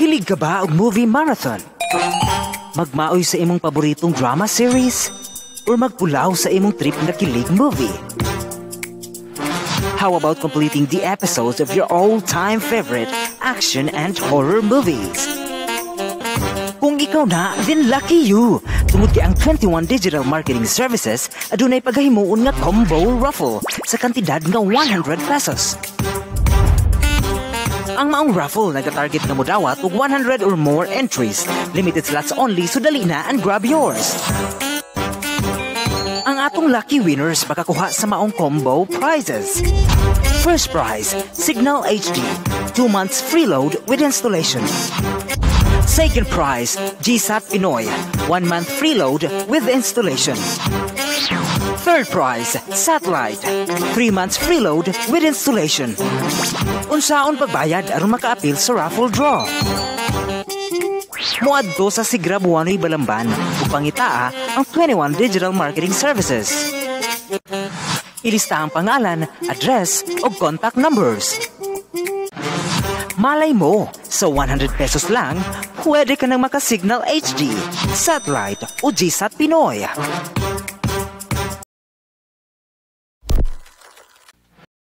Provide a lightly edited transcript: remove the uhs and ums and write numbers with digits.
Hilig ka ba og movie marathon? Magmaoy sa imong paboritong drama series? Or magpulaw sa imong trip nga kilig movie? How about completing the episodes of your all-time favorite action and horror movies? Kung ikaw na, then lucky you! Tungod kay ang 21 Digital Marketing Services adunay pagahimuon nga combo raffle sa kantidad nga 100 pesos. Ang maong raffle nagatarget nga modawat og 100 or more entries. Limited slots only, so dali na and grab yours. Ang atong lucky winners makakuha sa maong combo prizes. First prize, Cignal HD, 2 months free load with installation. Second prize, GSAT Pinoy, 1 month free load with installation. Third prize, Satellite, 3 months free load with installation. Unsaon pagbayad aron makaapil sa raffle draw? Moadto sa Sigra Buanoy, Balamban ug pangitaa ang 21 Digital Marketing Services. Ilista ang pangalan, address ug contact numbers. Malay mo, sa 100 pesos lang, pwede ka nang maka-Cignal HD, Satellite o GSAT Pinoy.